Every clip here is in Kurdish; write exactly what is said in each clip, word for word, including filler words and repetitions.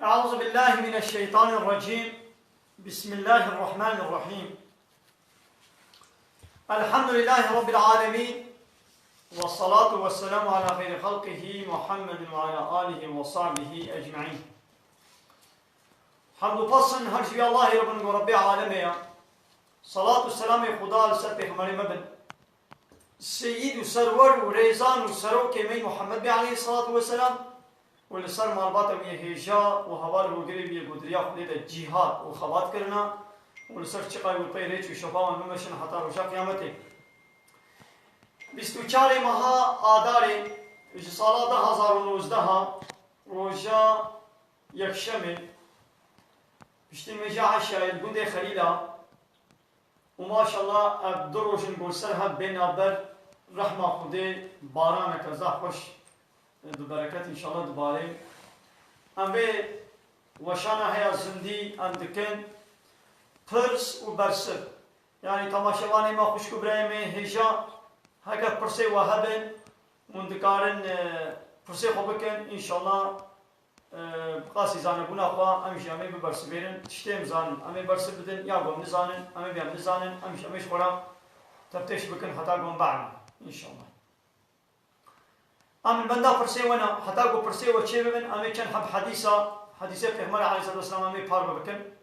أعوذ بالله من الشيطان الرجيم. بسم الله الرحمن الرحيم. الحمد لله رب العالمين. والصلاة والسلام على خير خلقه محمد وعلى آله وصحبه أجمعين. Hemd û pesn her ji vî Allahê re bin ku Rebbê alemê ye. Salat û selamê Xuda li ser pêxemberê me bin. Seyîd û serwer û rêzan û serokê me Muhammed bê aleyhissalatu vesselam û li ser malbata wî yê hêja û heval û hogirê wî yê ku di riya Xwedê de cîhad û xebat kirina û li ser çiqayê wî pey rêç û şopa wan bimeşin heta roja qiyametê. Bîst û çarê meha Adarê ji sala du hazar û nozdeh, roja yekşemê, piştî me jî eşyayê li gundê Xelîla, û maşallah ev du roj in ku li ser hev bên navber, rehma Xwedê baraneke zaf xweş, e, bi bereket înşallah dibarê. Em vê weşana heya zindî em dikin, pirs û bersiv. Yanî temaşevanê me, xwişk û birayê me hêja, heke pirsê we hebin, hûn dikarin, e, pirsê xwe bikin, înşallah, e, bi qasî zanebûna xwe em jî em ê bibersivêrin. Tiştê em zanin, em ê bersiv bidin, ya ku em nizanin, em ê bê em nizanin, em jî em ê ji xwe re teftêş bikin heta ku em bielmin, înşallah. Em li benda pirsê we ne, heta ku pirsê we çêbibin, em ê çend heb hedîsa, hedîsê Pêxember aleyhisselatu vesselam em ê parve bikin.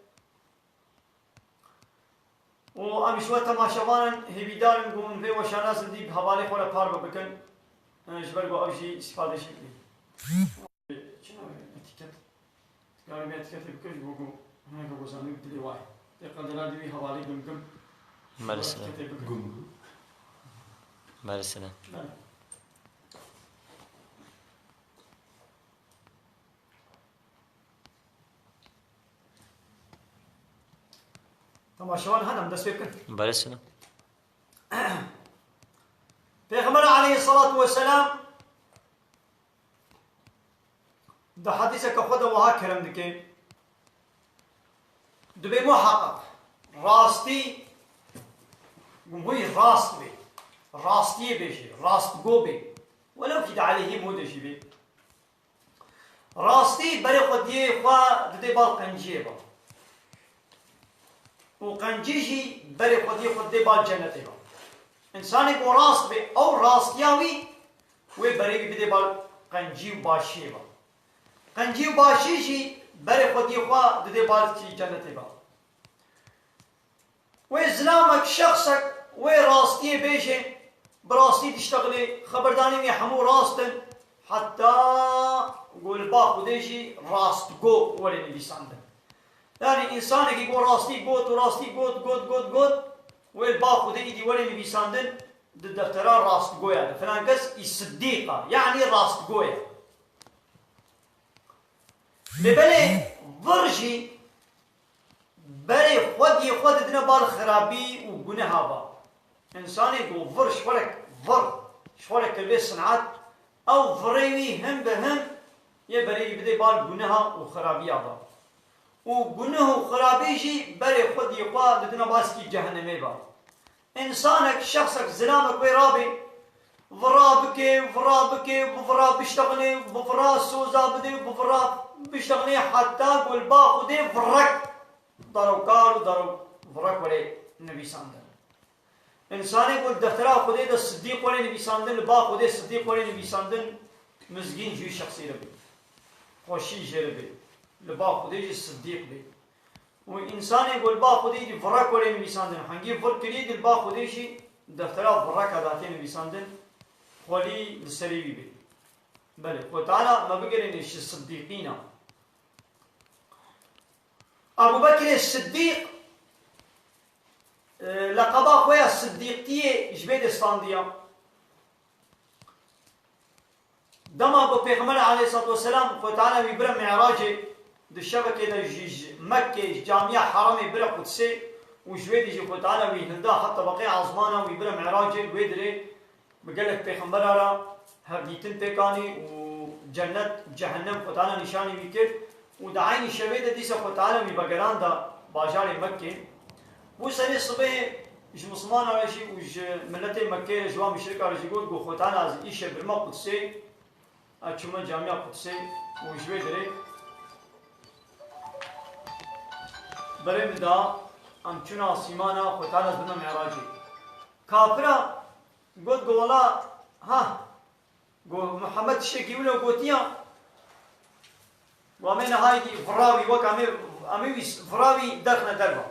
Û em ji we temaşevanan hêvîdar in ku hûn vê weşana zindî bi hevalê xwe re parve bikin, e, ji ber ku ew jî îstîfade jî bikî. Çi navê etîket? Dikarî vê etîketê bikir ji bo ku hineke ku zanî bi dilê wayê. Tê qedera dî wî hevalê gimgim ji bo Mersi. Etîketê bikir. Gum. Mersi. Belê. Temaşevan henem dest pê bikin. Belê sine. Pêxember aleyhissalatu vesselam di hedîseke xwe de wiha kerem dike. Dibê muheqeq rastî, gumhûyî rast bê. Rastiyê bêjê, rastgo bê. Welew kî di aleyhî mû de jî bê. Rastî berê xwediyê xwe didê bal qenciyê ve. Û qencî jî berê xwediyê xwe didê bal cenetê ve. Însanê ku rast bê, ew rastiya wî wê berê wî bidê bal qencî û başiyê ve. Qencî û başî jî berê xwediyê xwe didê bal kî cenetê ve. Wê zilamek, şexsek wê rastiyê bêje, bi rastî diştexilê, xeberdanên wî hemû rast in, heta ku li ba Xwedê jî rastgo were nivîsandin. Yanî însanekî ku rastî got û rastî got, got, got, got, wê li ba Xwedê îdî were nivîsandin di deftera rastgoya de. Filan kes î sidîq e, yanî rastgo ye. Lê belê vir jî berê xwediyê xwe didine bal xirabî û guneha ve. Însanê ku vir ji xwe re vir, ji xwe re kiribe sinat, ew virê wî hin bi hin yê berê wî bidê bal guneha û xirabiya ve. Û guneh û xirabî jî berê xwediyê xwe didine bal kî cehennemê ve. Însanek, şexsek, zilamek wê rabê, vira bike, vira bike, bi vira biştexile, bi vira soza bide, bi vira biştexile, heta ku li ba Xwedê virek darokar û daro-, virek were nivîsandin. Însanê ku li deftera Xwedê de sidîq were nivîsandin, li ba Xwedê sidîq were nivîsandin, mizgîn ji wî şexsî re bê. Xweşî jê re bê. Li ba Xwedê jî sidîq bê. Û însanê ku li ba Xwedê dî virek were nivîsandin, hengî vir kirî dî li ba Xwedê jî deftera vireka datê nivîsandin, xwelî li serê wî bê. Belê, Xwedê Teala me bigerîne ji sidîqîna. Ebû Bekirê Sidîq, e, leqeba xwe ya Sidîqiyê ji vê de standiya. Dema ku Pêxember aleyhissalatu vesselam Xwedê Teala wî bire Mi'racê, di şevekê de jî ji Mekkê, ji Camiya Heramê bire Qudsê û ji wê dî jî Xwedê Teala wî hilda heta tebeqê ezmana, wî bire Mi'racê, wê dirê bi gelek pêxembera re hevdîtin pêk anî û cennet, cehennem Xwedê Teala nîşanî wî kir û di eynî şevê de dîsa Xwedê Teala wî vegeranda bajarê Mekkê. Bû serê sibê ji Mislimana re jî û ji miletê Mekkeyê re, ji wan muşrika re jî got, got, Xwedê Teala ez îşe birme Qudsê, ez çûme Camiya Qudsê û ji wê dirê Berê min da, em çûn asîmana, Xwe Teala ez bime Mi'racê. Kafira got, go wela, ha, go Muhammed tiştekî wilo gotiya, go em ê niha êdî vira wî, wek em ê, em ê wî vira wî derxine derva.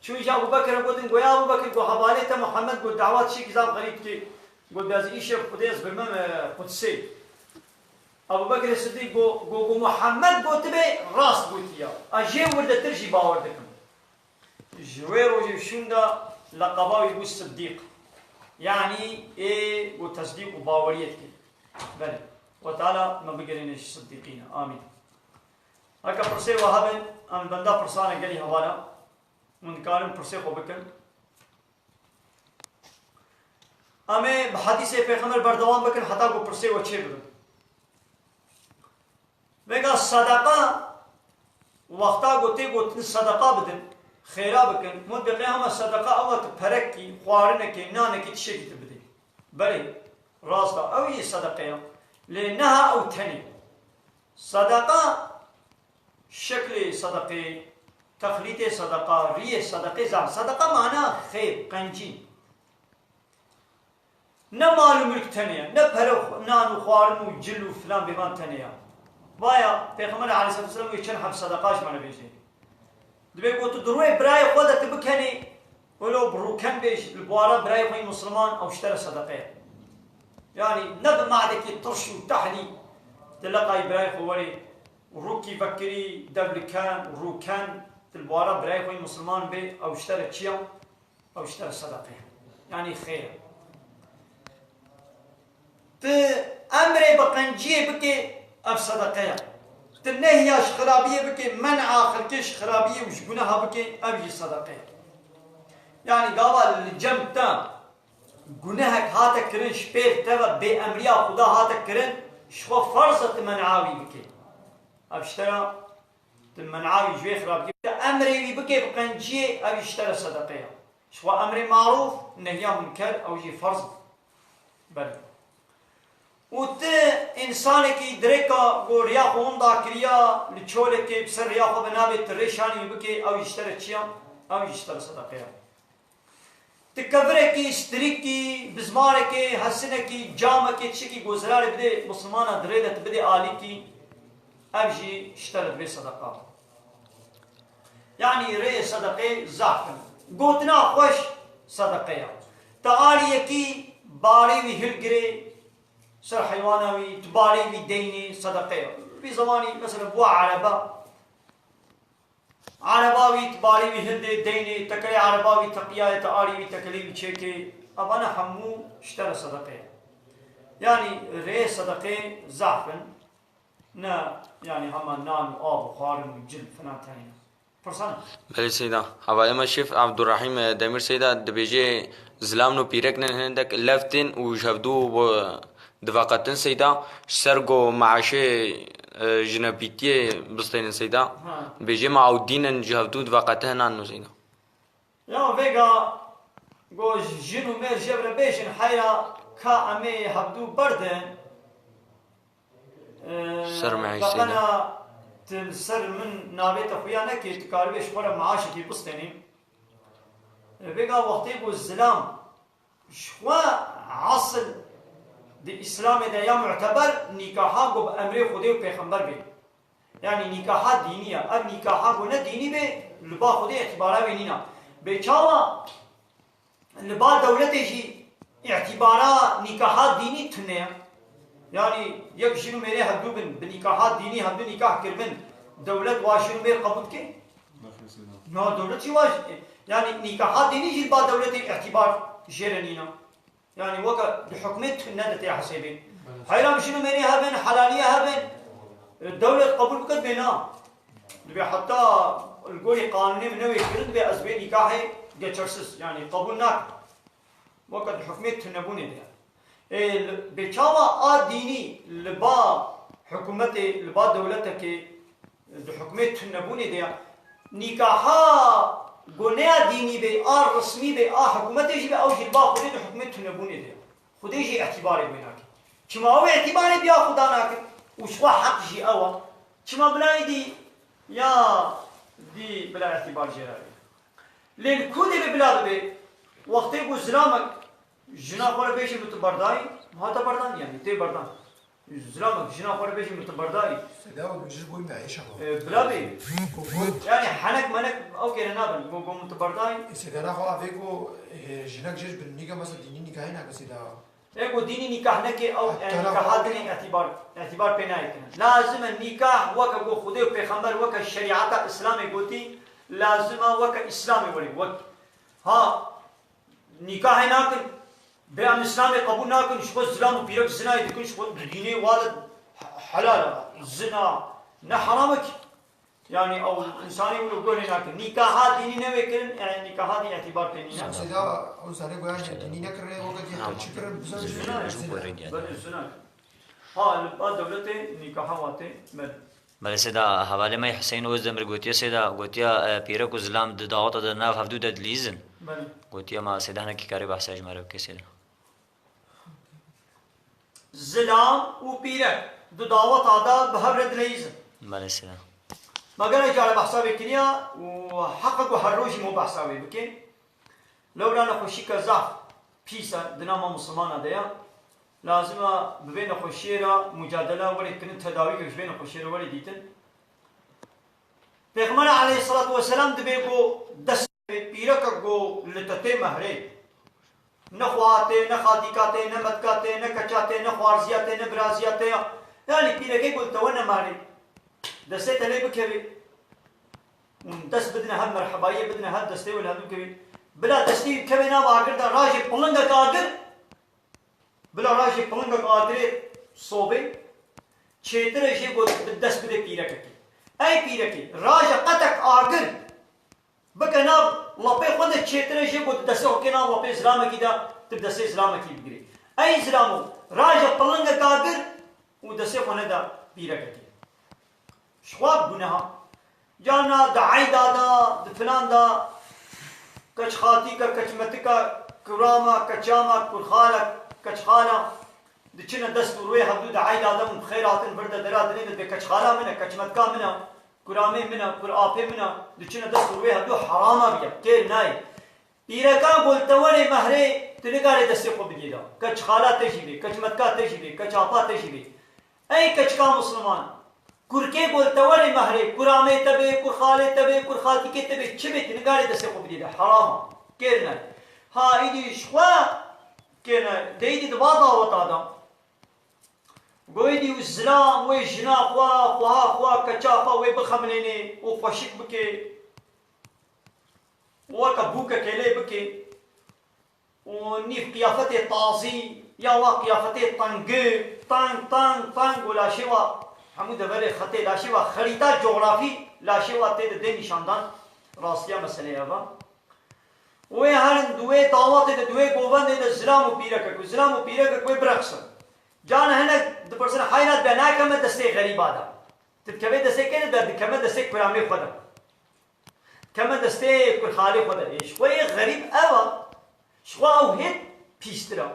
Çûn ji Ebû Bekirê gotin, go ya Ebû Bekir, go hevalê te Muhammed, go dawa tiştekî zaf xerîb dike, go ez îşev Xwedê ez birmim, e, Qudsê. Ebû Bekirê Sidîq go, go, go Muhammed gotibe, rast gotiya. Ez jê wirdetir jî bawer dikim. Ji wê rojê şûnda leqeba wî bû Sidîq. Yanî ê ku tesdîq û baweriyê dike. Belê. Xwe Teala me bigirîne ji sidîqîne. Amîn. Heke pirsê we hebin, em benda pirsanek gelî hevala. Hûn dikarin pirsê xwe bikin. Em ê bi hedîsê Pêxember berdewam bikin heta ku pirsê we çê bibin. Vêga sedeqa, wexta ku tê gotin sedeqa bidin, xêra bikin, mutbiqê hema sedeqa ew e tu perekî, xwarinekê, nanekî, tiştekî tu bidê. Belê, rast e, ew yê sedeqe ye. Lê neha ew tenê. Sedeqa, şeklê sedeqê, texlîtê sedeqa, riyê sedeqê, zan sedeqa mana xêr, qencî. Ne mal û milk tenê ye, ne pere û nan û xwarin û cil û filan bêvan tenê ye. Vaya, Pêxember aleyhisselatu vesselam wê çend heb sedeqa ji me re bêje. Dibê ku tu di rûyê birayê xwe de tu bikenê, welo bi rûken bêj, li bawara birayê xwe yî Misliman, ew ji te re sedeqe ye. Yanî ne bi madekî tirş û tehlî, tu leqayî birayê xwe werê, rûkî vekirî, dev li ken, rûken, tu li bawara birayê xwe yî Misliman bê, ew ji te re çi ye? Ew ji te re sedeqe ye. Yanî xêr e. Tu emrê bi qenciyê bikê, ev sedeqe ye. Tu nehya ji xirabiyê bikê, men'a xelkê ji xirabiyê û ji guneha bikê, ev jî sedeqe ye. Yanî gava li cem te gunehek hate kirin, ji pêr te ve bêemriya Xuda hate kirin, ji xwe ferz e tu men'a wî bikê. Ev ji te re Tu men'a wî ji wê xirabikê bike, emrê wî bike bi qenciyê, ev jî ji te re sedeqe ye. Ji xwe emrê marûf, nehya munker, ew jî ferz e. Belê. Û tu însanekî dirêka ku riya xwe winda kiriya, li çolekê bi ser riya xwe ve nabê tu rêşanî wî bikê, ew jî ji te re çi ye? Ew jî ji te re sedeqe ye. Tu kevirekî, strîkî, bizmarekê, hesinekî, camekê, tiştekî ku zirarê bidê misilmana, dirê de tu bidê alîkî, ev jî ji te re dibe sedeqa. Yanî rêyê sedeqê zaf in. Gotina xweş sedeqe ye. Tu aliyekî barê wî hilgirê ser heywana wî, tu barê wî deynê sedeqe ye. Vî zemanî mesela bûa ereba, Ereba wî, tu barê wî hildê deynê, tekerê ereba wî teqiyayê, tu arê wî tekelê wî çêkê, evana hemû ji te re sedeqe ye. Yanî rê sedeqê zaf in, ne yanî hema nan û av û xwarin û cil filan tenê ne. Pirsana. Belê Seyda. Hevalê me Şêf Abdurrahîm Demîr Seyda dibêje, zilamn û pîrek ne hindek lev tên û ji hevdû Diveqetin Seyda, ji ser ku meaşê, e, jinepîtiyê bistênin Seyda. Ha. Bêjê me ew dîn in ji hevdû diveqetihnan no Seyda. Ya vêga go jin û mêr jê re bêjin heyra ka em ê hevdû berdin. E, Ser meaşê Seyda. Baqena tu li ser min navê te xuya nekê, tu karibê ji xwe re meaşekî bistênî. E, vêga wextê ku zilam Ji xwe esil di Îslamê de ya muteber nîkaha ku bi emrê Xwedê û Pêxember bê. Yanî nîkaha dînî ye. Ev nîkaha ku ne dînî bê, li ba Xwedê îtîbara wê nîna. Bê çawa li ba dewletê jî îtîbara nîkaha dînî tune ye? Yanî yek jin û mêrê hevdû bin, bi nîkaha dînî hevdû nîkah kiribin, dewlet wa jin û mêr qebûl dike? Na, dewlet jî wa jî, yanî nîkaha dînî jî li ba dewletê îtîbar jê re nîna. Yanî weke di hukmê tune de tê hesêbê. Belê. Heyra jin û mêrê hebin, helaliye hebin, e, dewlet qebûl bike dibê na. Dibê heta li gorî qanûnê min newê kirin, dibê ez vê nîkahê geçersiz, yanî qebûl nakim. Weke di hukmê tunebûnê de ye. Ê, li, bê çawa a dînî li ba hikûmetê, li ba dewletekê di hukmê tunebûnê de ye. Nîkaha ku ne ya dînî bê, a resmî bê, a hikûmetê jî bê, ew jî li ba Xwedê di hukmê tunebûnê de ye. Xwedê jî îtîbarê wê nake. Çima ew îtîbarê bi ya Xweda nake? Û ji xwe heq jî ew e. Çima bila êdî ya Dî bila îtîbar jê re. Lê li ku dê bila bibe? Wextê ku zilamek jina xwe re bêje min tu berdayî, hate berdan, yanî tê berdan. Zilamek jina xwe re bêje min tu berdayî. Seda û ji bo me êşa xwe. E, bila bê. Ku ku Yani henek menek ew kêre nabin. Go, go min tu berdayî. Seda ra xwe avê ku, e, jinek jê ji bin nîka mesela dînî nîkahê nake seda. Ê ku dînî nîkah neke ew, e, Tera nîkaha xwe. Dinê îtîbar, îtîbar pê nayê kirin. Lazim e nîkah weke ku Xwedê û Pêxember, weke şerîeta Îslamê gotî, lazim e weke Îslamê werê. Wek, ha, nîkahê nakin, bê em Îslamê qebûl nakin, ji xwe zilam û pîrek zinayê dikin, ji xwe dînê wa de he-, helal e. Zina ne heram e ki. Yanî ew însanê wilo guh lê nakin. Nîkaha dînî newê kirin, e, nîkaha dî îtîbar pê nîne. Mesela, ew zanê goyan dînî nekirine, weke dî Ha, qeçî kirin, bizan zina, zina. Belê zina. Ha, li ba dewletê nîkaha watê, belê. Belê Sêda, hevalê me Huseyîn Ozdemir gotiye Sêda, gotiye, e, pîrek û zilam di daweta de nav hevdû de dilîzin. Belê. Gotiye ma Sêda hinekî karê behsa ji me re bike Sêda. Zilam û pîrek di daweta de bi hev re dileyîzin. Belê Sêda. Me gelek care behsa vê kiriya û heq e ku her rojî me behsa wê bikin. Lewra nexweşîke zaf pîs e, di nav ma misilmana de ye. Lazim e bi vê nexweşiyê re mucadele were kirin, tedawîkek ji vê nexweşiyê re were dîtin. Pêxember aleyhisselatu vesselam dibê ku dest pîreke ku li te tê mehrê. Ne xweha tê, ne xaltîka tê, ne metka tê, ne keça tê, ne xwarziya tê, ne biraziya tê ya. Yanî pîrekê ku li te wene mehrê. Destê te lê bikevê. Hûn dest bidine hev, merhebayiyê bidine hev, destê wê li hev bikevê. Bila destê wî bikevê nav agir de rajê pilingek agir. Bila rajê pilingek agirê sobê, çêtir e jê ku bi dest bide pîrekekê. Ey pîrekê, raje qetek agir bike nav lepê xwe de, çêtir e jê ku tu destê xwe kê nav lepê zilamekî de, tu bi destê zilamekî bigirê. Ey zilamo, raje pilingek agir û destê xwe nede pîrekekê. Ji xwe bi guneha. Carna di eyda de, di filan de, keç xaltîka, keç metika, kurama, keça me, kurxala, keç xala, diçine dest û rûyê hevdû di eyda de û bi xêr hatin vir de dera dinê de bê keç xala min e, keç metka min e, kuramê min e, kur apê min e, diçine dest û rûyê hevdû herama bîye, kêr nayê. Pîreka ku li te werê mehrê, tu nikarê destê xwe bidiyê de. Keç xala te jî bê, keç metka te jî bê, keç apa te jî bê. Ey keçika misliman, kurkê ku li te werê mehrê, kur amê te bê, kur xalê te bê, kur xaltîkê te bê, çi bê, tu nikarê destê xwe bidiyê de. Heram e. Kêr ne. Ha, îdî ji xwe kêr ne. De îdî di va daweta de. Go îdî û zilam wê jina xwe, xweha xwe, keça xwe wê bixemilênê û xweşik bike. Weke bûkekê lê bike û nîv qiyafetê tazî ya wa qiyafetê tengî, teng, teng, teng û laşê wa hemû deverê xetê, laşê wa xerîta cografî, laşê wa tê de dê nîşandan, rastiya meselê ev e. Wê herin di wê dawetê de, di wê govendê de zilam û pîrekek û zilam û pîrekek wê bireqsin. Carna hinek dipirsin, heyna de nakeme destê xerîba de. Tu dikevê destê kê de, dikeme destê kuramê xwe de. Keme destê kurxalê xwe de. Ê, ji xwe yê xerîb ev e. Ji xwe ew hê pîstir e.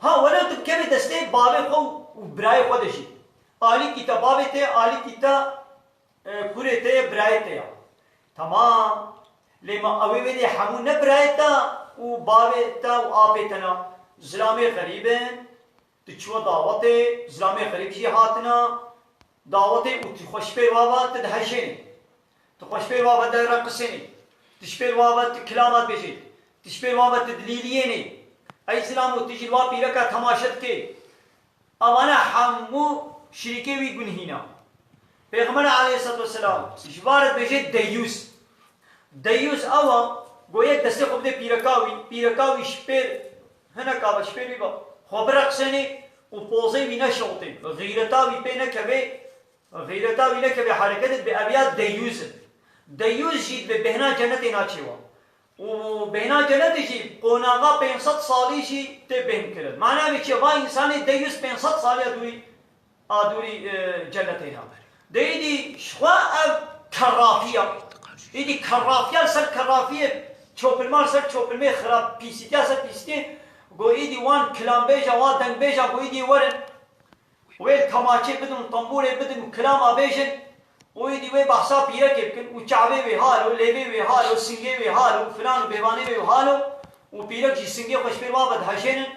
Ha, wele tu bikevê destê bavê xwe û birayê xwe de jî. Alîkî te bavê te, alîkî te, e, kurê te ye, birayê te ye. Temam. Lê ma ew ê wê dê hemû ne birayê te û bavê te û apê te ne. Zilamê xerîb in. Tu çiwa dawetê, zilamê xerîb jî hatina dawetê û tu xwe ji pêr wa ve tu dihejênî. Tu xwe ji pêr wa ve direqisênî. Tu ji pêr wa ve tu kilama dibêjî. Tu ji pêr wa ve tu dilîliyênî. Ey zilamo, tu jî li wa pîreka temaşe dikê. Evane hemû şirîkê wî gunhî ne. Pêxember aleyhisselatu vesselam ji van re dibêje deyûs. Deyûs ew e, go yek destê xwe bide pîreka wî, pîreka wî ji pêr, hineka be ji pêr wî be, xwe bireqsênê û pozê wî neşewtê. Xîreta wî pê nekevê, xîreta wî nekevê hereketê, dibê ev ya deyûs e. Deyûs jî dibê bêhna cenetê naçê we. Û bêhna cenetê jî qonaxa pênc sed salî jî tê bêhn kirin. Mana vê çi? Va însanê deyûs pênc sed salî ya dûrî a dûrî, e, cenetê ne. De îdî ji xwe ev kerrafiya. Îdî kerrafiya li ser kerrafiyê, çopilma li ser çopilmê, xirab, pîsîtiya ser pîsîtiyê. Go îdî wan kilambêja, wan dengbêja, go îdî werin. Wê li temaçê bidin û tembûrê bidin û kilama bêjin. û êdî wê behsa pîrekê bikin û çavê wê halo, lêvê wê halo, singê wê halo, filan û bêvanê wê halo û pîrek jî singê xwe ji pêr wa ve dihejênin,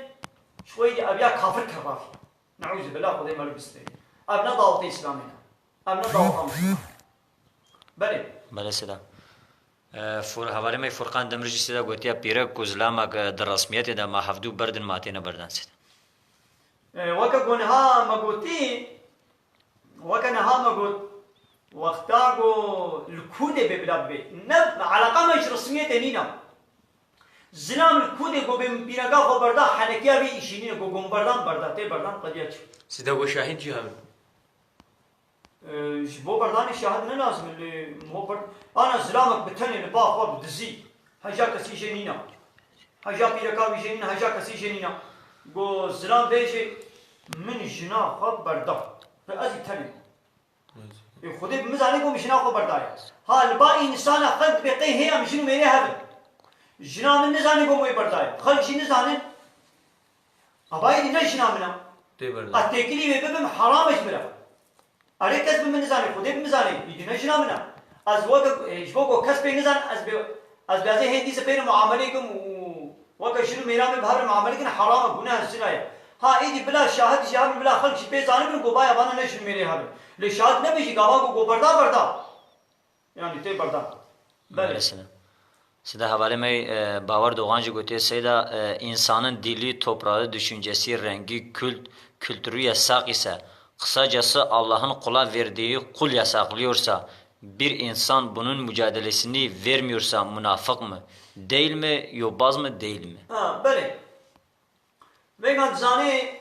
ji xwe êdî ev ya kafir kerrafî. Neûzubillah, Xwedê me li bistê. Ev ne dawetê Îslamê ne. Ev ne daweta Misliman. Belê. Belê sêda. E, Fur-, hevalê me Furkan Demir jî sêda gotiye pîrek ku zilamek, e, di resmiyetê de ma hevdû berdin ma têne berdan sêda. E, weke ku niha me gotî, weke niha me got, wexta ku li kûdê bê bila bibê. Ne, eleqa me ji resmiyetê nîne. Zilam li kûdê ku bê min pîreka xwe berda, henekiya vê îşî nîne, ku, ku min berdan, berda, tê berdan, qediya çi? Sêda we şahid jî hebin. E, ji bo berdanê şahid ne lazim e, lê mo ber-, ana zilamek bi tenê li ba xwe bi dizî, heja kesî jê nîna. Heja pîreka wî jê nîna, heja kesî jê nîna. Go zilam bêjê, min jina xwe berda. Bi ez ê tenê. Ê, Xwedê bi min zanî ku min jina xwe berdaye. Ha, li ba însana xelk dibê qey hê em jin û mêrê hebin. Jina min nizanî ku min wê berdaye. Xelk jî nizanin. Ava êdî ne jina min e. Tê berdan. Ez têkilî wê bibim, heram e ji min re. Erê kes bi min nizane, Xwedê bi min zane, êdî ne jina min e. Ez weke, e, ji bo ku kes pê nizan, ez bi, ez bi ez ê hêdî zî pê re muamelê kim û weke jin û mêra min bi hev re muamele kin, heram e, guneh e, zina ye. Ha, êdî bila şahid jî hebin, bila xelk jî pê zanibin ku baya vana ne jin û mêrê hebin. Lê şahid nebê jî gava ku, ku berda, berda. Yani tê berdan. Belê. Belê sêda. Sêda hevalê me, e, Bawer Doğan jî gotiye sêda, e, insanın dili, toprağı, düşüncesi, rengi, kült, kültürü yasak ise, kısacası Allah'ın kula verdiği kul yasaklıyorsa, bir insan bunun mücadelesini vermiyorsa münafık mı? Değil mi? Yobaz mı? Değil mi? Ha, belê. Vêga dizanê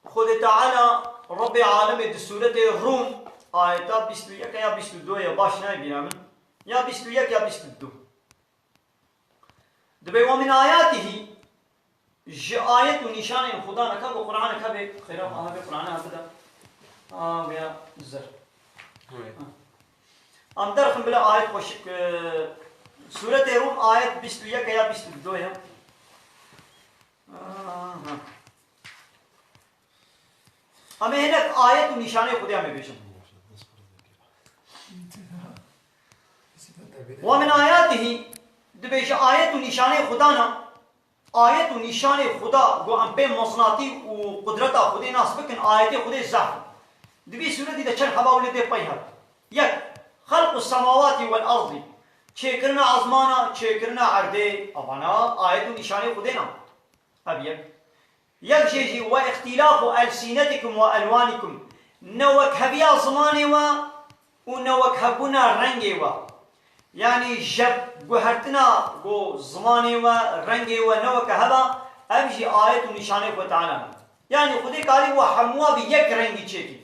Xwedê Teala Rebbê alemê di sûretê Rûm ayeta bîst û yek ya bîst û du ya, baş nayê bîra min, ya bîst û yek ya bîst û du. Dibê, "Ve min ayatihi", ji ayet û nîşanên Xudaneke, ku Qur'aneke be, xêra, aha be Qur'ane hatide. A, veya zer. Evet. Ha. Em derxin bile ayet xweşik, e, sûretê Rûm ayet bîst û yek ya bîst û du ya. Aha. Em ê hinek ayet û nîşaneyê Xwedê em ê bêjin. Ve min ayatihî, dibêje ayet û nîşaneyê Xuda ne. Ayet û nîşanê Xuda ku em pê mezinatî û qudreta Xwedê nas bikin, ayetê Xwedê zehf in. Di vî sûretî de çend heba wile dê pey hev. Yek, xelqu semawatî wel erdî. Çêkirina ezmana, çêkirina erdê, evana ayet û nîşanê Xwedê ne. Ev yek. Yek jê jî, "Ve îxtîlafu elsînetikum ve elwanikum." Newekheviya zimanê we û newekhevbûna rengê we. Yanî jev guhertina ku zimanê we, rengê we neweke heva, ev jî ayet û nîşanê Xwedê Teala ne. Yanî Xwedê karî we hemûwa bi yek rengî çêkî.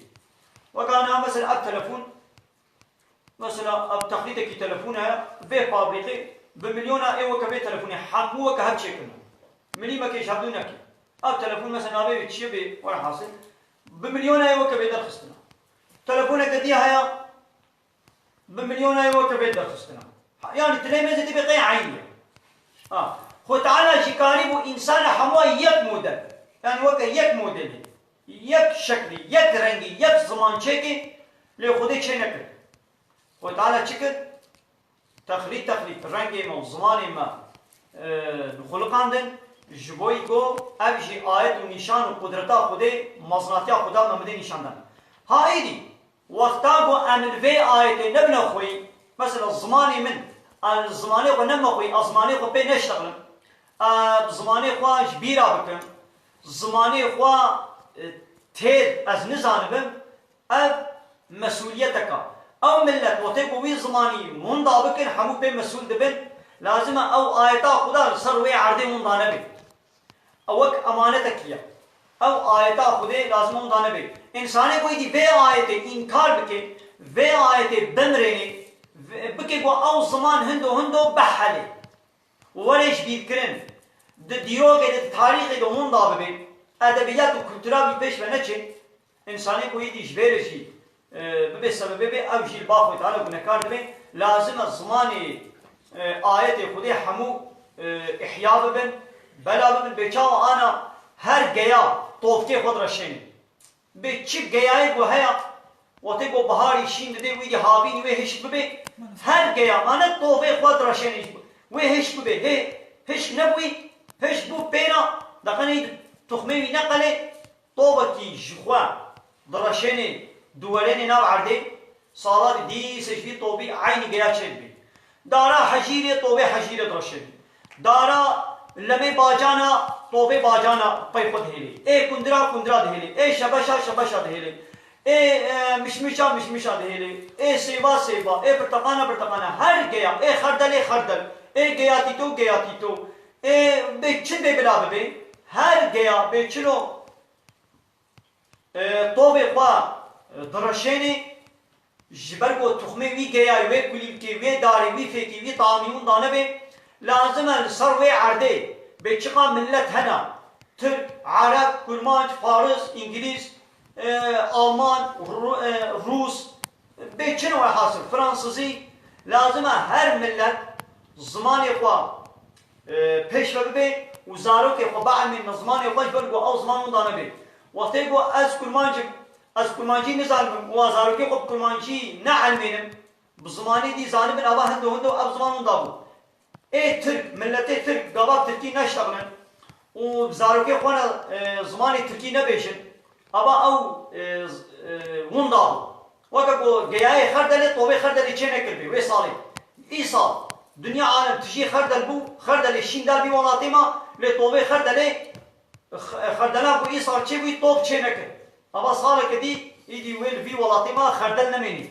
Weka niha mesela ev telefon, mesela, ev texlîtekî telefon heye, vê fabrîqê bi milyona ê weke vê telefonê hemû weke hev çêkirine. Milîmekê ji hevdû neke. Ev telefon, mesela, navê wê çi ye bê, welhasil, bi milyona ê weke vê derxistine. Telefoneke dî heye, bi milyona ê weke vê derxistine. Ha, yanî, tilê mêzê dibê qey eyn e. Ha, Xwe Teala jî karî bû însana hemû yek model. Yanî, weke yek modelê. Yek şeklî, yek rengî, yek ziman çêkê, lê Xwedê çê nekir. Xwedê Teala çi kir? Texlît, texlît, rengê me û zimanê me, e, xuliqandin, ji bo ku ev jî ayet û nîşan û qudreta Xwedê, mezinatiya Xweda me bidê nîşandan. Ha êdî, wexta ku em li vê ayetê nebine xweyî, mesela zimanê min, ez zimanê xwe nebime xweyî, ez zimanê xwe pê neştexlim, e, zimanê xwe ji bîra bikim, zimanê xwe, e, têr ez nizanibim, ev mesûliyeteka. Ew millet wextê ku wî zimanî winda bikin, hemû pê mesûl dibin, lazim e ew ayeta Xuda li ser wê erdê winda nebe. Ew wek emanetekî ye. Ew ayeta Xwedê lazim e winda nebe. Însanê ku êdî vê ayetê înkar bike, vê ayetê bimirênê, vê-, bike ku ew ziman hindo hindo bihelê. Were ji bîrkirin, di dîrokê de, di tarîxê de winda bibe, edebiyat û kultura wî pêş ve neçe, însanê ku êdî ji vê re jî, e, bibe sebebê bê, ew jî li ba Xwedê Teala gunehkar dibe, lazim e zimanê, e, ayetê Xwedê hemû, e, ihya bibin, bela bibin, bê çawa ana her geya tovkê xwe direşêne. Bê çi geyayê ku heye, Wextê ku biharî şîn didê wî dî havînî wê hişk bibê, her geya mane tovê xwe direşênê ji wê hişk bibê. Hê hişk nebûyî, hişk bû pêna, deqenê tuxmê wî neqelê, tovekî ji xwe direşênê, diwerênê nav erdê, sala dî dîse ji vî tovî eynî geya çêdibê. Dara hejîrê tovê hejîrê direşênê. Dara lemê bacana tovê bacana pey xwe dihêlê. Ê kundira kundira dihêlê. Ê şebeşa şebeşa dihêlê. Ê, e, mişmişa mişmişa dihêlê. Ê sêva sêva. Ê birteqana birteqana. Her geya. Ê xerdelê xerdel. Ê geyatîto geyatîto. Ê bê çi bê bila bibê. Her geya bê çilo, e, tovê xwe, e, direşênê. Ji ber ku tuxmê wî geyayê, wê kulîlkê, wê darê, wî fêkê, wî tamî winda nebe, lazim e li ser wê erdê bê çiqa millet hene, Tirk, Ereb, Kurmanc, Faris, Îngilîz, e, Alman, Ru-, e, Rûs, bê çi ne wehasir, Fransizî, lazim e her millet zimanê xwe e, pêş ve bibe û zarokê xwe bielmêne zimanê xwe ji ber ku ew ziman winda nebe. Wextê ku ez kurmanc im, ez kurmancî nizanim û ez zarokê xwe bi kurmancî neelmênim, bi zimanê dî zanibin, ava hindo hindo ev ziman winda bû. Ê Tirk, miletê Tirk gava bi Tirkî neştexilin û bi zarokê xwe ne, e, zimanê Tirkî nebêjin, ava ew, e, z-, e, winda bû. Weke ku geyayê xerdelê, tovê xerdelê çê nekiribê wê salê. Îsal, dinya alem tijî xerdel bû, xerdelê şîn der vî welatê ma, lê tovê xerdelê, x-, xerdela ku îsal çêbûyî, tov çê nekir. Ava saleke dî, îdî wê li vî welatê ma xerdel nemênî.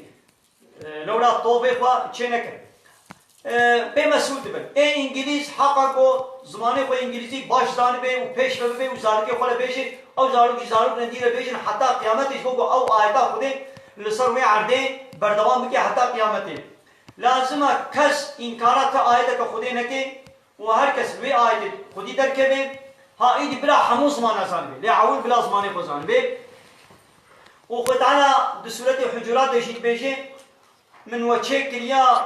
E, lewra tovê xwe çê nekir. E, pê mesûl dibin. Ê Îngilîz heqa ku zimanê xwe Îngilîzî baş zanibe û pêş ve bibe û zarokê xwe le bêje, ew zarok jî zarok nendî re bêjin heta qiyametê, ji bo ku ew ayeta Xwedê li ser wê erdê berdewam bike heta qiyametê. Lazim e kes înkara ti ayeteke Xwedê neke û her kes wê ayetê Xwedî derkeve, ha îdî bila hemû zimana zanibe. Lê ewil bila zimanê xwe zanibe. Û Xwedê Teala di Sûretê Hucurat de jî dibêje, Min we çêkiriya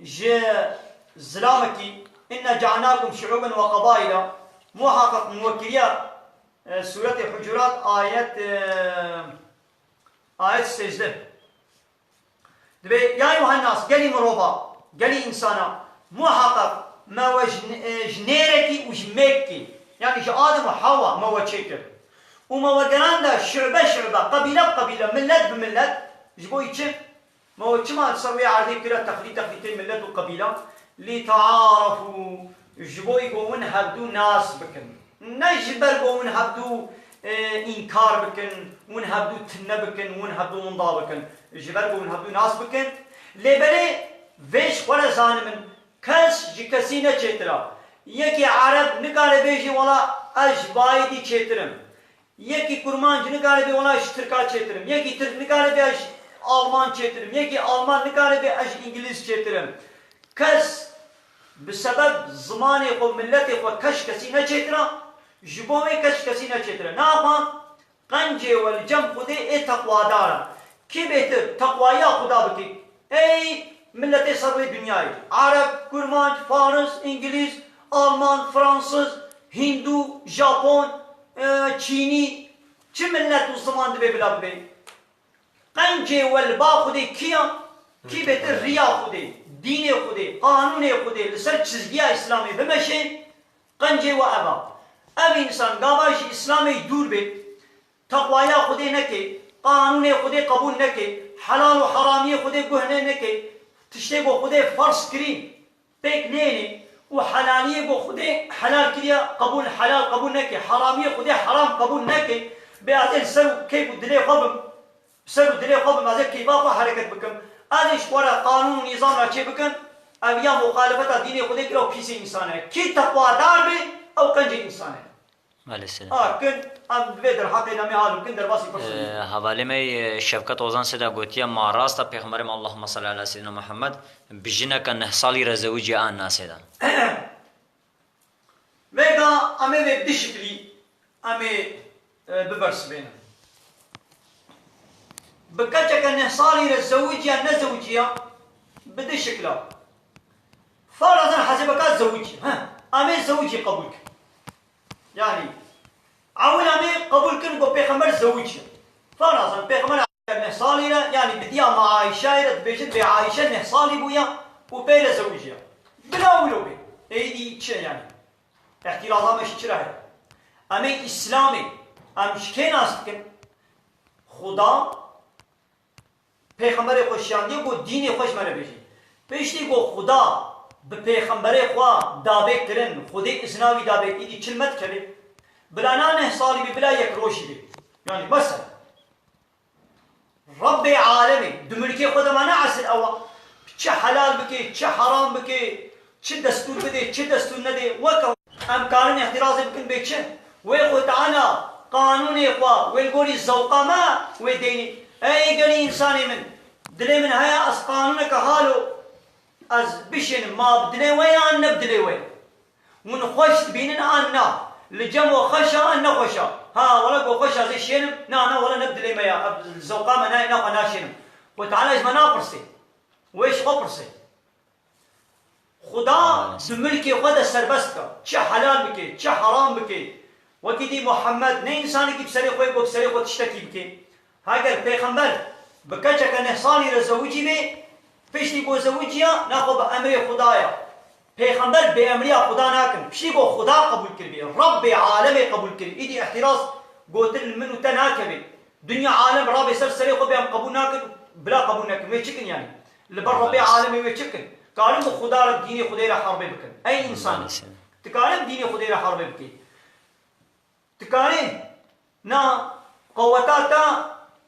ji zilamekî, "Inna cealnakum şu'uben ve qabaila", muhaqqeq min we kiriya, e, Sûretê Hucurat ayet, e, ayet sêzdeh. Dibê, "Ya eyyuhen nas", gelî mirova, gelî însana, muhaqqeq me we ji, e, ji nêrekî û ji mêkekî, yanî ji Adem û Hewa me we çêkir. Û me we geranda şu'be şu'be, qebîle bi qebîle, millet bi millet, ji bo çi? Me we çima li ser wê erdê kire texlî texlîtê millet û qebîlan? Lî tearefû, ji bo ku hûn hevdû nas bikin. Ne ji ber ku hûn hevdû, e, înkar bikin, hûn hevdû tune bikin, hûn hevdû winda bikin. Ji ber ku hûn hevdû nas bikin. Lê belê vê ji xwe re zanibin, kes ji kesî ne çêtir e. Yekî Ereb nikare bêjî, wela ez ji bayî dî çêtir im. Yekî kurmanc nikare bê wela ji Tirka çêtir im. Yekî Tirk nikare bê ez ji Alman çêtir im. Yekî Alman nikare bê ez ji Îngilîz çêtir im. Kes bi sebeb zimanê xwe, miletê xwe, kes ji kesî ne çêtir e. Ji bo wê kes ji kesî ne çêtir e. Niha qencê we li cem Xwedê ê teqwadar e. Kî bêtir teqwaya Xuda bike? Ey miletê ser wê dinyayê. Ereb, kurmanc, faris, îngilîz, alman, fransiz, hîndû, japon, e, çînî, çi milet û ziman divê bila bibe? Qencê we li ba Xwedê kî ya? Kî bêtir riya Xwedê, dînê Xwedê, qanûnê Xwedê li ser çizgiya Îslamê bimeşe, qencê we ev a. Ev însan gava ji Îslamê dûr bê, teqwaya Xwedê neke, qanûnê Xwedê qebûl neke, helal û heramiyê Xwedê guh ne neke, tiştê ku Xwedê ferz kirî pêk nênê û helaliyê ku Xwedê helal kiriya qebûl, helal qebûl neke, heramiyê Xwedê heram qebûl neke, bê ez ê li ser û keyf û dilê xwe bim, ser û dilê xwe bim, ez ê keyfa xwe hereket bikim, ez ê ji xwe re qanûn û nîzam re çê bikim, ev ya muxalefeta dînê Xwedê kir, ew pîsê însan e. Kî teqwadar be, ew qencê însan e. Aleyhisselam. Ha, kin, em divê derheqê nemê hal bikin, derbasî pirsî. Ee, hevalê me, e, Şevket Ozan Sêda gotiye, ma rast e, Pêxemberê me, Allahümme salli ala seyyidina Muhammed, bi jineke neh salî re zewicî an nasê de. Vêga em ê vê bi du şiklî em ê, e, bibersivênin. Bi keçeke neh salî re zewicî ya nezewicî ya bi du şikla. Farazan hesêbeka zewicî. Heh, em ê zewicî qebûl kin. Yanî, ewil em ê qebûl kin ku Pêxember zewicî. Farazan Pêxember eger neh salî Yanî bi diya me Ayşeyê re dibêjin, bê Ayşe neh salî bûya û pê re zewiciya. Bila wilo bê. Êdî çi yanî? Îhtîraza me ji çi re heye? Em ê Îslamê, em ji kê nas dikin? Xuda Pêxemberê xwe şiyandiye ku dînê xwe ji me re bêjî. Piştî ku Xuda bi pêxemberê xwe dabê kirin, Xwedê izna wî dabê, îdî çil me dikeve. Bila na neh salî bê, bila yek rojî bê. Yanî mesela, Rebbê alemê, di milkê xwe de ma ne esil ew a. Çi helal bike, çi heram bike, çi destûr bide, çi destûr nede, weke em karin îhtirazê bikin bê çi? Wê Xwe Teala qanûnê xwe, wê li gorî zewqa me wê deynê. Ey gelî însanê min, dilê min heye ez qanûneke halo ez bişênim, ma bi dilê we ye an ne bi dilê we ye? Hûn xweş dibînin an na? Li cem we xweş e an nexweş e? Ha, wele ku xweş e ez ê şênim, na, na, wele ne bi dilê me ya, ev li zewqa me nayê, nexwe naşênim. Xwe Teala ji me napirsê. Wê ji xwe pirsê. Xuda di milkê xwe de serbest bike. Çi helal bike, çi heram bike. Wekî dî Muhammed ne însanekî bi serê xwe ye ku bi serê xwe tiştekî bike. Heger pêxember bi keçeke neh salî re zewicî bê, piştî ku zewiciya, naxwe bi emrê Xuda ye. Pêxember bêemriya Xuda nakin. Piştî ku Xuda qebûl kiribê, Rebbê alemê qebûl kirî. Îdî îhtiraz gotin li min û te nakevê. Dinya alem rabe ser serê xwe bê em qebûl nakin, bila qebûl nekin. Wê çi kin yanî? Li ber Rebbê alemê wê çi kin? Karin bi Xuda re, dînê Xwedê re herbê bikin. Ey însan, tu karin dînê Xwedê re herbê bikî? Tu karî na qeweta te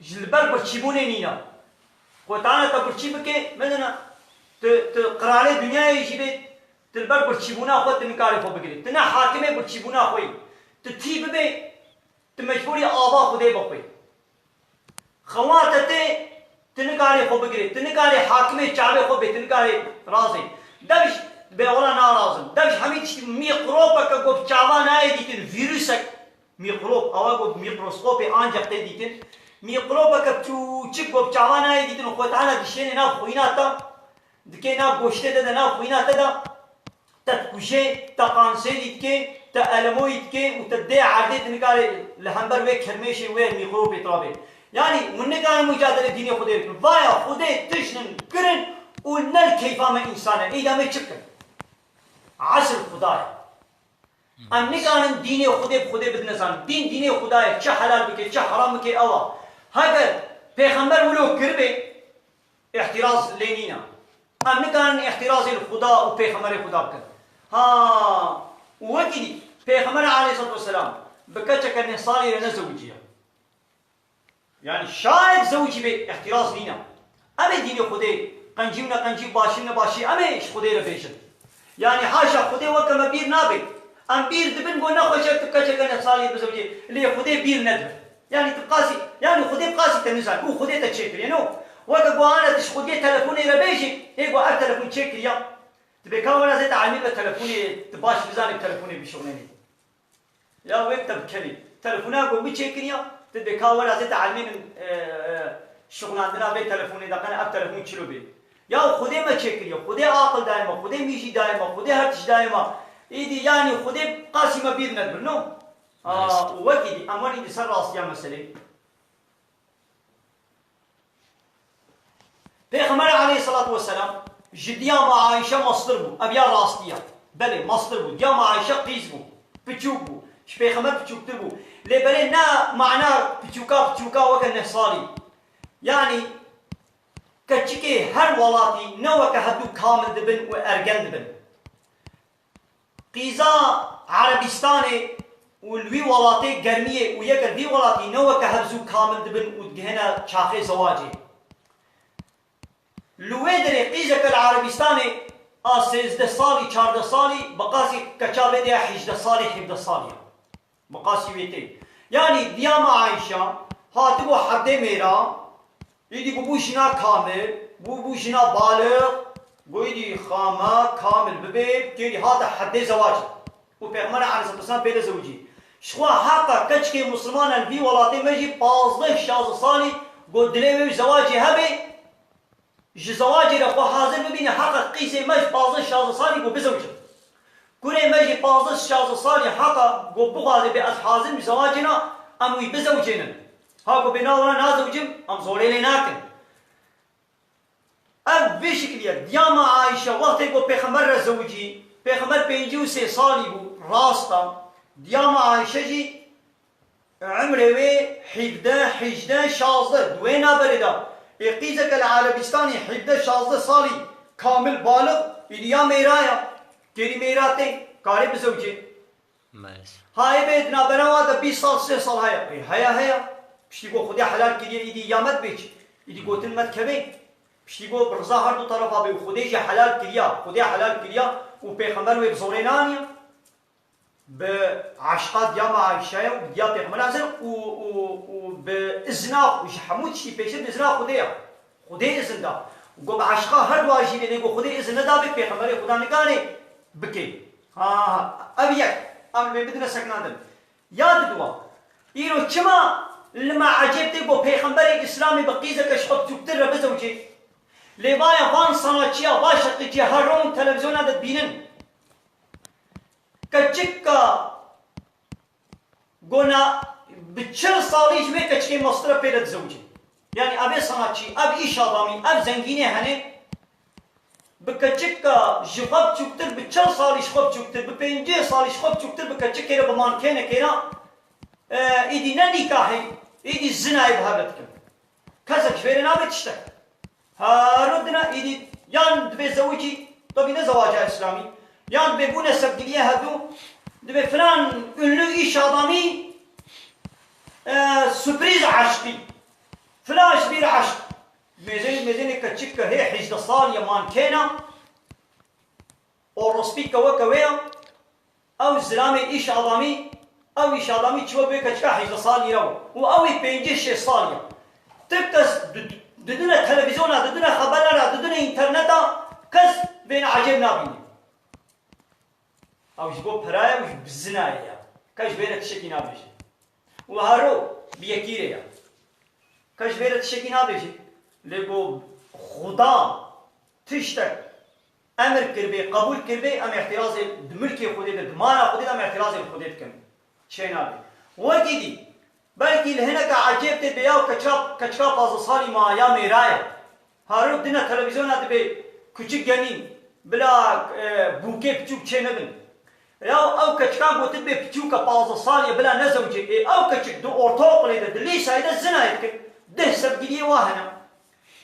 ji li ber birçîbûnê nîne. Xwe tane te birçî bike, medena tu, tu qiralê dinyayê jî bê, tu li ber birçîbûna xwe tu nikarî xwe bigirî. Tu ne hakimê birçîbûna xwe yî. Tu tî bibê, tu mecbûrî ava Xwedê bixwî. Xewa te tê, tu nikarî xwe bigirê, tu nikarî hakimê çavê xwe bê, tu nikarî razê. Dev ji bê wela narazim. Dev ji hemî tiştî mîkropeke ku bi çava nayê dîtin, vîrusek, mîkrop, awa ku bi mîkroskopê ancak tê dîtin, mîkropeke çûçik ku bi çava nayê dîtin, xwe tane dişênê nav xwîna te, dikê nav goştê te de, nav xwîna te de, te dikuje, te kanserî dike, te elemoyî dike û te dê erdê, tu nikarê li hember wê kermêşê, wê mîkrobê tirabê. Yanî hûn nikarin mucadele dînê Xwedê bikin. Vaya Xwedê tiştin kirin û ne li keyfa me însan e. Îda me çi bikin? Esil Xuda ye. Em nikarin dînê Xwedê bi Xwedê bidine zanîn. Dîn, dînê Xuda ye. Çi helal bike, çi heram bike, ew a. Heger pêxember wilo kiribê, îhtiraz lê nîne. Em nikarin îhtirazê li Xuda û Pêxemberê Xuda bikin. Ha, û wekî dî, Pêxember aleyhisselatu vesselam bi keçeke neh salî re nezewiciye. Yanî şayet zewicî bê, îhtiraz nîne. Em ê dînê Xwedê, qencî û neqencî, başî û nebaşî, em ê ji Xwedê re bêjin. Yanî haşa Xwedê weke me bîr nabe. Em bîr dibin ku nexweş e tu keçeke neh salî bizewicî, lê Xwedê bîr nedibe. Yanî tu qasî, yanî Xwedê qasî te nizan û Xwedê te çêkiriye, no? Weke ku ana tu ji Xwediyê telefonê re bêjî, ê ku ev telefon çêkiriya, tu bê ka were zê te elmî be telefonê, tu baş bizanî telefonê bişuxulênî. Ya wê te bikerî. Telefona ku min çêkiriya, tu dê ka were zê te elmî min, e, e, şixulandina vê telefonê de, qene ev telefon çilo bê. Ya Xwedê me çêkiriye, Xwedê aqil daye me, Xwedê mîjî daye me, Xwedê her tişt daye me. Îdî yanî Xwedê qasî me bîr nedibir, no? Aa, û wekî dî, em werin di ser rastiya meselê. Pêxember aleyhisselatu vesselam ji diya me Ayşe mastir bû. Ev ya rastî ya. Belê, mastir bû. Diya me Ayşe qîz bû. Piçûk bû. Ji Pêxember piçûktir bû. Lê belê ne mana piçûka piçûka weke neh salî. Yanî keçikê her welatî ne weke hevdû kamil dibin û ergen dibin. Qîza Erebistanê û li wî welatê germiyê û yeke li vî welatî ne weke hev zû kamil dibin û digihêne çaxê zewacê. Li wê derê qîzeke li Erebistanê a sêzdeh salî, çardeh salî, bi qasî keça vê de ya hejdeh salî, hevdeh salî ye. Bi qasî wê tê. Yanî diya me Ayşe hatibû hevdê mêra, îdî bûbû jina kamil, bûbû jina balix, got îdî xame kamil bibê, kêrî hate hevdê zewacê. Û Pêxember aleyhisselatu vesselam pê de zewicî. Ji xwe heqa keçikê Musliman e li vî welatê me jî pazdeh şazdeh salî got dilê wê zewacê hebe, ji zewacê re xwe hazir bibîne, heqa qîzê me ji pazdeh şazdeh salî ku bizewicim. Kurê me jî pazdeh şazdeh salî heqa ku bixwaze bê ez hazir im ji zewacê re, em wî bizewicênin. Ha ku bê na were nazewicim, em zorê lê nakin. Bi vê şekilî ye. Diyama Ayşe wextê ku Pêxember re zewicî, Pêxember pêncî û sê salî bû, rast e. Diyama Ayşe jî emrê wê hevdeh, hejdeh, şazdeh, di wê navberê de. Ê qîzeke li Erebîstanê hevdeh, şazdeh salî kamil balix, êdî ya mêra ye. Kêrî mêra tê, karê bizewicê. Maalesef. Ha, ê bê di navbera wan de bîst sal, sê sal heye. Ê, heye, heye. Piştî ku Xwedê helal kiriye, îdî ya me dibê çi? Îdî gotin me dikeve. Piştî ku bi riza her du terefa bê û Xwedê jî helal kiriya, Xwedê helal kiriya û Pêxember wê bi zorê naniye. Bi eşqa diya me Ayşe ye û diya Pêxember Azir û, û, û bi izna, ji hemû tiştî pêştir bi izna Xwedê ye. Xwedê izin da. Û got, bi eşqa her dua jî bê, lê got, Xwedê izin neda bê, Pêxemberê Xweda nikarê bikê. Ha, ha, ev yek. Em li vê bidine sekna din. Ya didwa. Îro çima li me ecêb tê, got, Pêxemberê Îslamê bi qîzeke ji xwe biçûktir re bizewicê? Lê vaya van sanatçiya, va şeqîçiya her ron televîzyona de dibînin. Keçika gona bi çil salî ji vê keçikê mastir e pê re dizewicin. Yanî ev ê sanatçî, ev îş adamî, ev zengînê hene. Bi keçika ji xwe biçûktir, bi çil salî ji xwe biçûktir, bi pêncî salî ji xwe biçûktir, bi keçikê re, bi mankênekê re, e, îdî ne nîkahê, îdî zinayê bi hev re dikin. Kesek ji vê re nabe tiştek. Haro dina îdî yan dibê zewicî, tabî ne zewaca îslamî, yan dibê bûne sevgiliyê hevdû, dibê filan ünlü îş adamî, e, sürpriz eşqî. Filan ji bîr eşq. Mêzê-, mêzênê keçik ke hê hejdeh sal ye mankêna. Orospî kewe kewe ya. Ew zilamê îş adamî, ew îş adamî çiwe bê keçika hejdeh salî re û ew ê pêncî şêst salî ya. Ti kes di-, didine televîzyona, didine xeberlera, didine înterneta, kes vêne ecêb nabîne. Ew ji bo peraya û ji bi zinayê ya. Kes ji vê re tiştekî nabêje. Û haro bi yekî re ya. Kes ji vê re tiştekî nabêje. Lê ku Xuda tiştek emir kiribê, qebûl kiribê, em îhtirazê di milkê Xwedê de, di mala Xwedê de em îhtirazê li Xwedê dikin. Çê nabe. Wekî dî, belkî li hineka ecêb tê bê ya keçika, keçika pazdeh salî ma ya mêra ye. Haro dine televîzyona dibê kuçik genîn, bila, e, bûkê piçûk çê nebin. Ya ew keçika gotin bê piçûka pazdeh salî ye bila nezewicê. Ê ew keçik di ortaokulê de, di lîsayê de zinayê dikin. Deh sevgiliyê wa hene.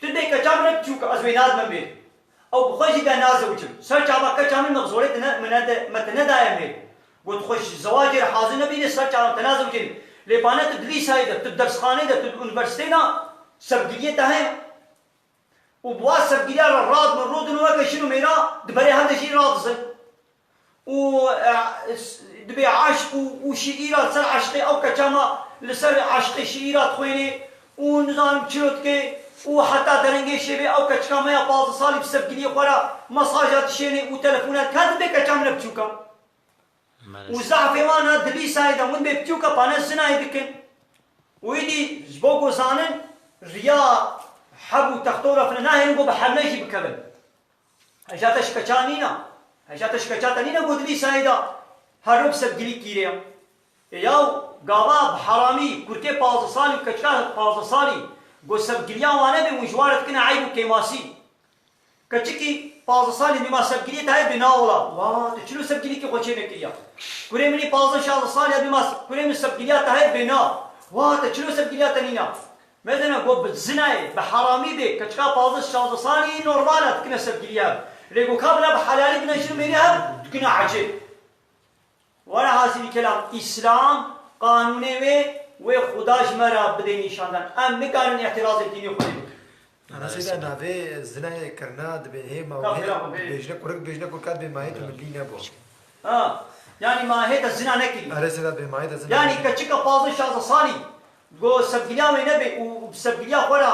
Tu dê keça min ne piçûk e, ez wê nadime mêr. Ew bi xwe jî de nazewicim. Ser çava keça min me bi zorê te ne, me nede-, me te nedaye mêr. Got xwe ji zewacê re hazir nebîne, ser çava te nazewicin. Lê bane tu di lîsayê de, tu di dersxaneyê de, tu di unîversîteyê de sevgiliyê te heye. Û bi wa sevgiliya re radin, rodin û weke jin û mêra di berê hev de jî radizin. Û, e, s-, dibê eşq û, û şiîra li ser eşqê ew keça me li ser eşqê şiîra dixwênê û nizanim çilo dike û heta derengê şevê ew keçika me ya pazdeh salî bi sevgiliyê xwe re mesaja dişênê û telefona dike, dibê keça min ne biçûk e. Û zehfê wan e di lîsayê de hûn bê biçûk e, pane zinayê dikin. Û îdî ji bo ku zanin riya heb û texto re fine nahêlin ku bi hevne jî bikevin. Heja te ji keça nîne. Heja te ji keça te nîne ku di lîsayê de her ro bi sevgilî kîrê ye. Ê yaw, gava bi heramî, kurkê pazdeh salî û keçika pazdeh salî ku sevgiliya wan nebe, hûn ji wan re dikine eyb û kêmasî. Keçikî pazdeh salî bîma sevgiliyê te heye bê na wela. Wa, te çilo sevgilîkî xwe çê nekiriya? Kurê min î pazdeh şazdeh salî ye bîma se-, kurê min sevgiliya te heye bê na. Wa, te çilo sevgiliya te nîna? Mezena got bi zinayê, bi heramî bê, keçika pazdeh şazdeh salî normal e, dikine sevgiliya. Lê got ka bina bi helalî bine jin mêrî hev, dikine ecêb. Were hazîrî kelam, Îslam, qanûnê wê, wê Xuda ji me re bidê nîşandan. Em nikarin îtirazê dînî xwe lê bikin. Ana seyda navê zinayê kirina dibê hê ma Ka wê bira xwe bê. Dibêjine kurik, dibêjine kurka dibê ma hê tu milî nebû. Ha, yanî ma hê te zina nekirî. Are seyda dibê ma hê te zina Yanî nekirî. Keçika pazdeh şazdeh salî go sevgiliya wê nebe û, û bi sevgiliya xwe re,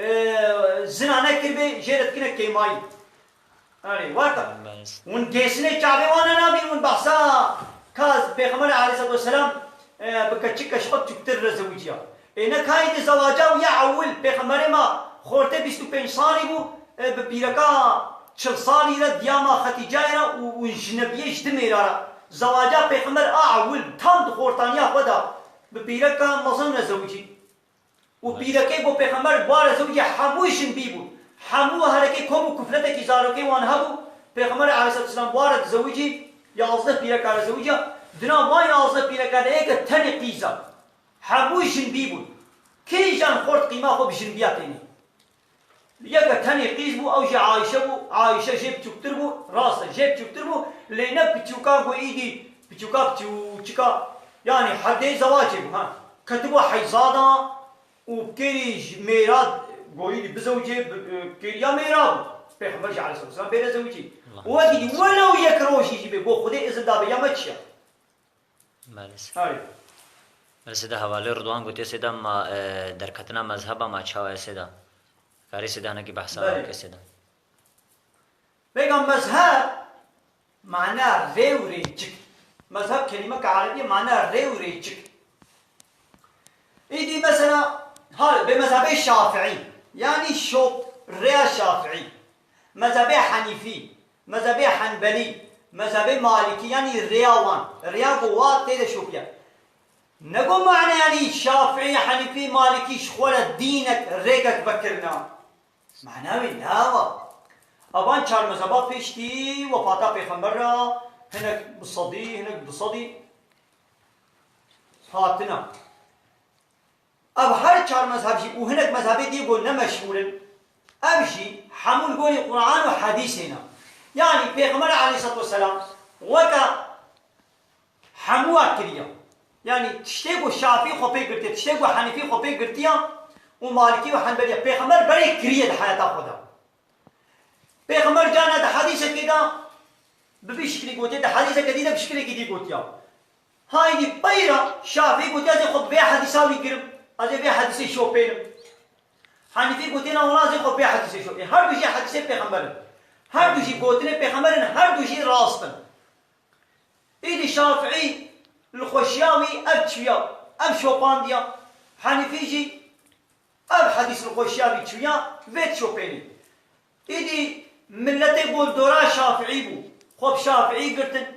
e, zina nekiribê, jê re dikine kêmayî. Erê, wata. Hûn gêsinê çavê wan ne nabîn, hûn behsa ka Pêxember aleyhissalatu vesselam, e, bi keçik ke ji xwe biçûktir re zewiciya. Ê ne kayî di zewaca û ya ewil Pêxemberê ma xortê bîst û pênc salî bû, e, bi pîreka çil salî re diya ma Xetîcayê re û, û jinebiyê ji di mêra re. Zewaca Pêxember a ewil tam di xortaniya xwe de bi pîreka mezin re zewicî. Û pîrekê ku Pêxember bi wa re zewicî hemû jin bî bûn. Hemû herekê kom û kufletekî zarokê wan hebû. Pêxember aleyhisselatu vesselam ware dizewicî, yazdeh pîreka re zewiciya. Dina van yazdeh pîreka de yeke tenê qîz e. Hemû jinbî bûn. Kîjan xort qîma xwe bi jinbiya tênê? Yeke tenê qîz bû, ew jî Ayşe bû. Ayşe jê biçûktir bû, rast e, jê biçûktir bû. Lê ne piçûka ku îdî, piçûka piçûçika. Yanî herdê zewacê bû, ha. Ketibû heyza da û bi kêrî ji mêra goyî dî bizewicê, bi, bi kêriya mêra bû. Pêxember jî aleyhisselatu vesselam bêre zewicî. Allah. Û wekî dî welew yek rojî jî bê, bo Xwedê izin dabe, ya me çi ya? Belê. Harî. Belê, Seyda, hevalê Ridwan gotiye, Seyda, ma, e, derketina mezheba ma çawa ye, Seyda? Karî, Seyda, hinekî behsa Belê. Ke, Seyda. Vêga mezheb mana rê û rêçik. Mezheb kelimeke erebî ye, mana rê û rêçik. Îdî mesela, ha, bê mezhebê Şafîî, yanî şop, rêya Şafîî. Mezhebê Henîfî, mezhebê Henbelî, mezhebê Malikî, yanî rêya wan. Rêya ku wa tê de şopiya. Ne ku mane yanî Şafîî, Henîfî, Malikî ji xwe re dînek, rêkek vekirina. Mana wê ne ava. Evan çar mezheba piştî wefata Pêxember re hinek bi sedî, hinek du sedî hatine. Ev her çar mezheb jî û hinek mezhebê dî ku ne meşhûr in, ev jî hemû li gorî Quran û Hedîsê ne. Yanî Pêxember aleyhisselatu vesselam weke hemû wa kiriye. Yanî tiştê ku Şafî xwe pê girtiye, tiştê ku Henîfî xwe pê girtiye û Malikî û Henbelî, Pêxember berê kiriye di heyata xwe de. Pêxember carna di hedîsekê de bi vî şiklî gotiye, di hedîseke dî de bi şiklekî dî gotiya. Haydî peyra Şafî gotiya, ez ê xwe bi vê hedîsa wî girim, ez ê vê hedîsê şopênim. Henîfî gotiye, na wela ez ê xwe bi vê hedîsê şopê. Her du jî hedîsê Pêxember in. Her du jî gotinê Pêxember in, her du jî rast in. Îdî Şafîî li xweşiya wî ev çûya, ev şopandiya. Henîfî jî ev hedîs li xweşiya wî çûya, vê dişopênî. Îdî miletê ku li dora Şafîî bû, xwe bi Şafîî girtin.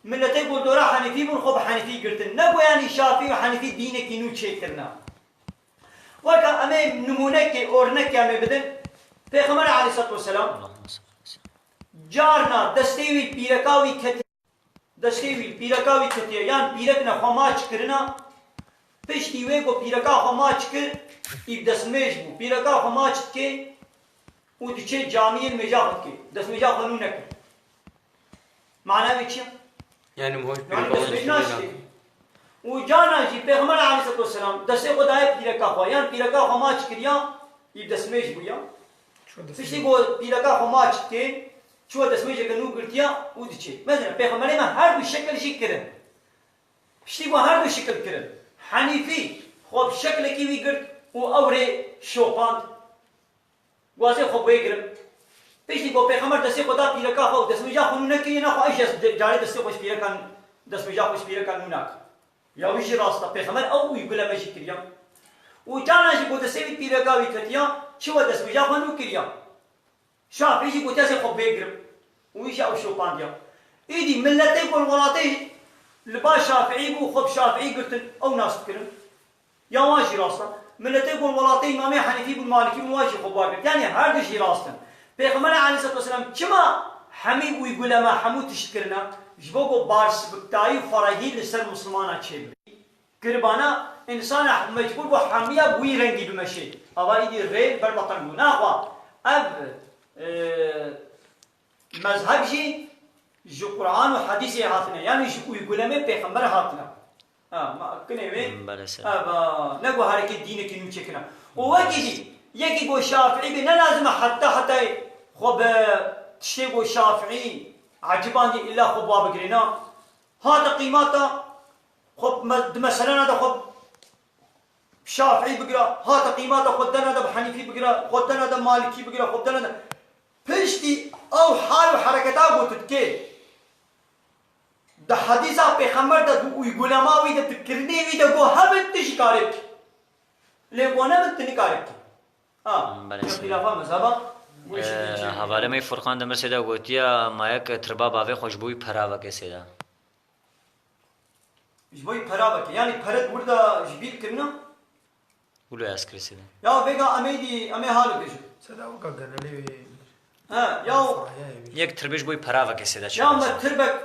Miletê ku li dora Henîfî bûn, xwe bi Henîfî girtin. Ne ku yanî Şafîî û Henîfî dînekî nû çêkirine. Weke em ê nimûnekê, ornekê em ê bidin. Pêxember aleyhisselatu vesselam carna destê wî pîreka wî ketî. Destê wî li pîreka wî ketiye, yan pîrek ne xwe maç kirina, piştî wê ku pîreka xwe maç kir, î bi destmêj bû. Pîreka xwe maç dike û diçe camiyê nimêja xwe dike. Destmêja xwe nû nekir. Mana wê çi ye? Yani mi hoş Yani pîreka xwe destmêj dişîne naştê. Û carna jî Pêxember aleyhisselatu vesselam destê xwe daye pîreka xwe, yan pîreka xwe maç kiriya, î bi destmêj bûya. Piştî ku pîreka xwe maç dike, çûye destmêjeke nû girtiya û diçe. Mesela Pêxemberê me her du şekil jî kirin. Piştî ku her du şekil kirin, Henîfî xwe bi şekilekî wî girt û ew rê şopand. Gwazê xwe bi wê girim. Piştî ku Pêxember destê xwe da pîreka xwe û destmêja xwe nû nekiriye, naxwe ez jî ez de-, carê destê xwe ji pîrekan, destmêja xwe ji pîrekan nû nakim. Ya wî jî rast e. Pêxember ew uyguleme jî kiriya. Û carna jî ku destê wî pîreka wî ketiya, çi we destmêja xwe nû kiriya. Şafîî jî gotiya ez ê xwe bê girim. Û wî jî ew şopandiya. Îdî miletê ku li welatê li ba Şafîî bû, xwe bi Şafîî girtin, ew nas dikirin. Ya wan jî rast e. Miletê ku li welatê Îmamê Henîfî bûn, Malikî bûn, wan jî xwe bi wan girt. Yanî her du jî rast in. Pêxember aleyhisselatu vesselam çima hemî uyguleme, hemû tişt kirine? Ji bo ku barsbiktayî û ferehî li ser misilmana çêbibe. Kiribana, însana mecbûr bû hemiya bi wî rengî bimeşê. Ava îdî rê ber betil bû. Naxwe ev, e, mezheb jî ji Quran û Hedîsê hatine. Yanî ji uygulemê Pêxember hatine. Ha, ma kinê wê. Belê se. Eva, ne ku herekê dînekî nû çêkirina. Û wekî dî, yekî ku Şafîî bê, ne lazim e heta hetayê xwe bi tiştê ku Şafîî ecibandî îlla xwe bi wa bigirê, na. Hate qîmata xwe me-, di meselena de xwe Şafîî bigira, hate qîmata xwe dena de bi Henîfî bigira, xwe dena de Malikî bigira, xwe dena de. Piştî ew hal û hereketa ku tu dikê, di hedîsa Pêxember de, di uygulema wî de, di kirinê wî de ku hebin, tu jî karê bikî. Lê ku nebin, tu nikarê bikî. Ha, Belê, ya seyda. Îxtîlafa mezheba, bu işin Ee, içi. Hevalê me Furkan Demir seyda gotiya, ma yek tirba bavê xwe ji bo wî pera veke seyda. Ji bo wî pera veke. Yanî pere di wir de ji bîr kirina? Kulo ez kirê sêde. Ya vêga em ê dî, em ê hal bêjin. Sêda weka genelê wê. Ha, ya. Yek tirbêj boy pera veke sêda çi. Ya me tirbek,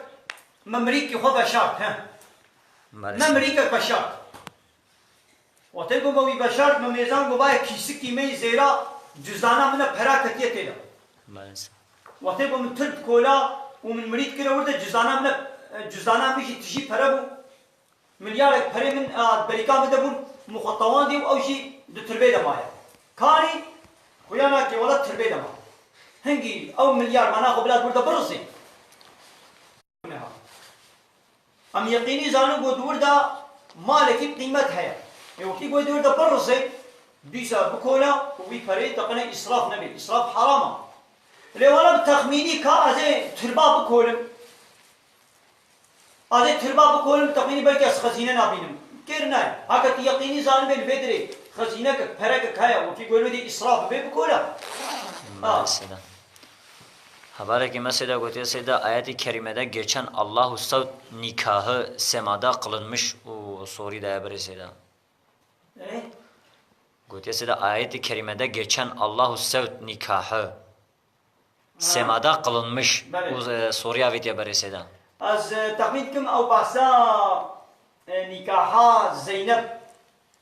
me mirîkî xwe veşart, he. Me mirîkek veşart. Wextê ku me wî veşart, me mêzan ku bayê kîsikî me yî zêra, cizana min e pera ketiye tê de. Maalesef. Wextê ku min tirb kola û min mirît kire wir de cizana min e, cizana min jî tijî pere bû. Milyarek perê min, e, berîka min de bûn, min xwe tewandî û ew jî di tirbê de maye. Karî xuya nake, wela tirbê de ma. Hingî ew milyar mana xwe bila di wir de birizî. Em yeqînî zanin ku di wir de malekî qîmet heye. Ê wekî ku di wir de birizê, dîsa bikola û wî perê teqine îsraf nebe. Îsraf heram e. Lê wela bi texmînî ka ez ê tirba bikolim. Ez ê tirba bikolim, texmînî belkî ez xezîne nabînim. Kêr nayê. Heke tu yeqînî zanibê li vê dirê xezînekek, perekek heye, wekî ku li wê dê îsraf bibe, bikola. Ha. Mesela. Hevalekî me sêda gotiye, sêda ayetê kerîmede geçen Allahu sevt nikahı semada kılınmış û sorî daye berê sêda. Erê? Gotiye sêda ayetê kerîmede geçen Allahu sevt nikahı semada kılınmış. Belê. Û, e, sorî avêtiye berê sêda. Ez, e, texmîn dikim ew behsa, e, nîkaha Zeynep,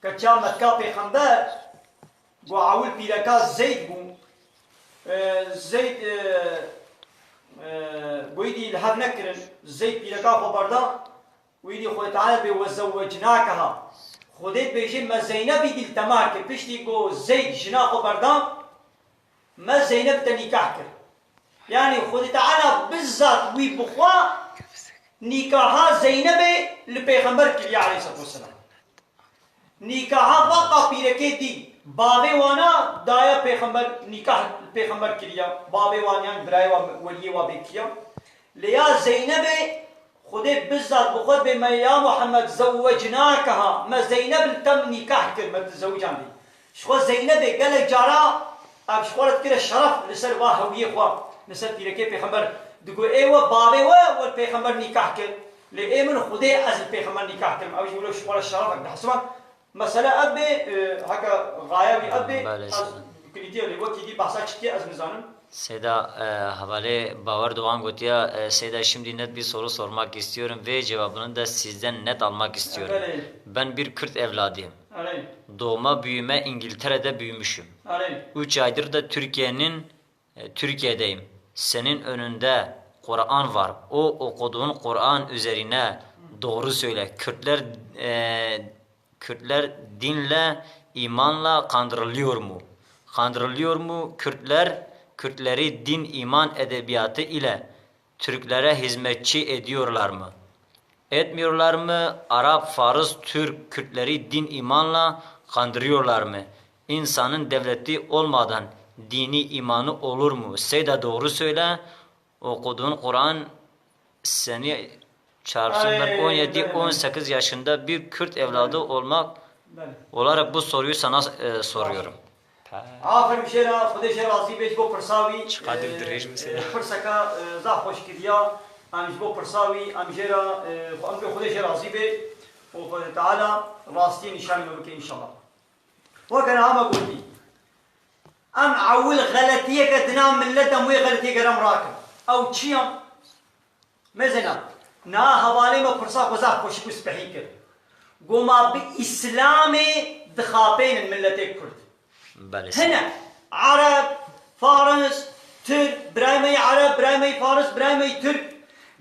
keça Mekka pêxember, ku ewil pîreka Zeyd bû. E, Zeyd, e, e, goyî dî li hev nekirin. Zeyd pîreka xwe berda. Wî dî Xwedê Teala bê we zewwecnakaha. Xwedê dibêje me Zeynebî dî li te mah kir. Piştî ku Zeyd jina xwe berda, me Zeyneb te nîkah kir. Yanî Xwedê Teala bizzat wî bi xwe nîkaha Zeynebê li Pêxember kiriye aleyhisselatu vesselam. Nîkaha vaqa pîrekê dî bavê wana daye Pêxember, nîkah li Pêxember kiriye. Bavê wan yan birayê wa weliyê wa bê kiya. Lê ya Zeynebê Xwedê bizzat bi xwe dibê me ya Muhammed zewwecnakaha, me Zeyneb li te nîkah kir, me tizewicandî. Ji xwe Zeynebê gelek cara ev ji xwe re dikire şeref li ser va hewiyê xwe, li ser pîrekê pêxember. Digo ê we bavê we we li pêxember nîkah kir. Lê ê min Xwedê ez li pêxember nîkah kirim. Ew jî wilo ji xwe re şerefek dihesiban. Mesele ev bê, e, heke gaye wî ev bê, belê, ez seyda. Kilîtiye lê wekî dî behsa çi dikiye ez nizanim. Seyda, e, hevalê Bawer Doğan gotiya, e, Seyda, şimdi net bir soru sormak istiyorum ve cevabını da sizden net almak istiyorum. Belê. Ben bir Kürt evladıyım. Belê. Doğma büyüme İngiltere'de büyümüşüm. Belê. Üç aydır da Türkiye'nin E, Türkiye'deyim. Senin önünde Kur'an var. O okuduğun Kur'an üzerine doğru söyle. Kürtler, e, Kürtler dinle, imanla kandırılıyor mu? Kandırılıyor mu? Kürtler, Kürtleri din, iman, edebiyatı ile Türklere hizmetçi ediyorlar mı? Etmiyorlar mı? Arap, Fars, Türk, Kürtleri din imanla kandırıyorlar mı? İnsanın devleti olmadan dini imanı olur mu? Seyda doğru söyle. Okuduğun Kur'an seni çarpsın. Ben on yedi, on sekiz yaşında bir Kürt evladı olmak olarak bu soruyu sana, e, soruyorum. Aferin jê re, Xwedê jê razî be ji bo pirsa wî. Çiqadir dirêj e, mesela. E, pirseka, e, zaf xweş kiriya. Em ji bo pirsa wî, em jê re, e, em bi Xwedê jê razî be û Xwedê Teala rastiyê nîşanî me bike înşallah. Weke niha me gotî, em ewil xeletiyeke di nav millet de em wê xeletiyeke re em rakin. Ew çi ya? Mesela, niha hevalê me pirsa xwe zaf xweşik û spehî kir. Got, ma bi Îslamê dixapênin miletê Kurd. Belê. Hine Ereb, Faris, Tirk, birayê me yê Ereb, birayê me yê Faris, birayê me yê Tirk.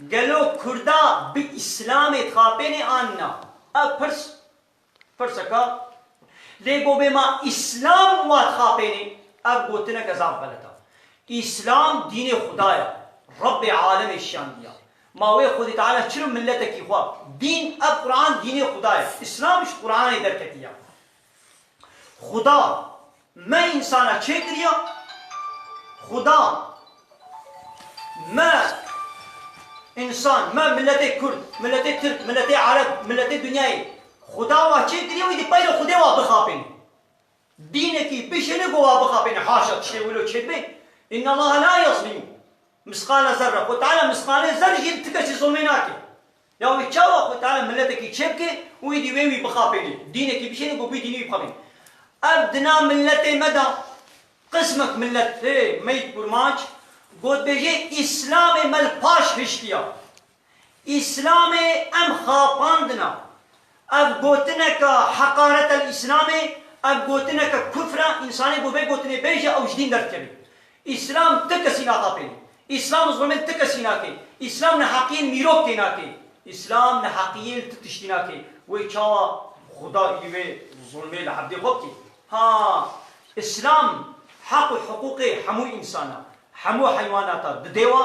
Gelo Kurda bi Îslamê dixapênê an na? Ev pirs Pirseka, lê go bê ma Îslam wa dixapênê, ev gotineke zaf xelet e. Îslam dînê Xuda ye. Rebbê alemê şiyandiya. Ma wê Xwedê Teala çiro miletekî xwe. Dîn, ev Quran dînê Xuda ye. Îslam ji Quranê derketiye. Xuda me însana çêkiriya, Xuda me însan, me miletê Kurd, miletê Tirk, miletê Ereb, miletê dinyayê, Xuda wa çêkiriye, wî dî peyre Xwedê wa bixapêne. Dînekî bişêne ku wa bixapêne, haşa tiştê wilo çêdibe. Inna Allaha la yazlimu misqala zerre. Xwedê Teala misqalê zerre jî ti kesî zulmê nake. Ya wê çawa Xwedê Teala miletekî çêbike û êdî wê wî bixapêne? Dînekî bişêne ku wî dînî wî bixapêne. Ev dina milletê me de, qismek millet, ê, me yî kurmanc, got bêjê, Îslamê me li paş hiştiya. Îslamê em xapandina. Ev gotineke heqaret el Îslamê, ev gotineke kufr e, însanê bo vê gotinê bêje ew ji dîn derdikeve. Îslam ti kesî naxapêne. Îslam zulmê li ti kesî nake. Îslam neheqiyên mîrok tê nake. Îslam neheqiyê li ti tiştî nake. Wê çawa Xuda îdî vê zulmê li hevdê xwe bike? Ha, Îslam heq û hiqûqê hemû însana, hemû heywanata didê wa,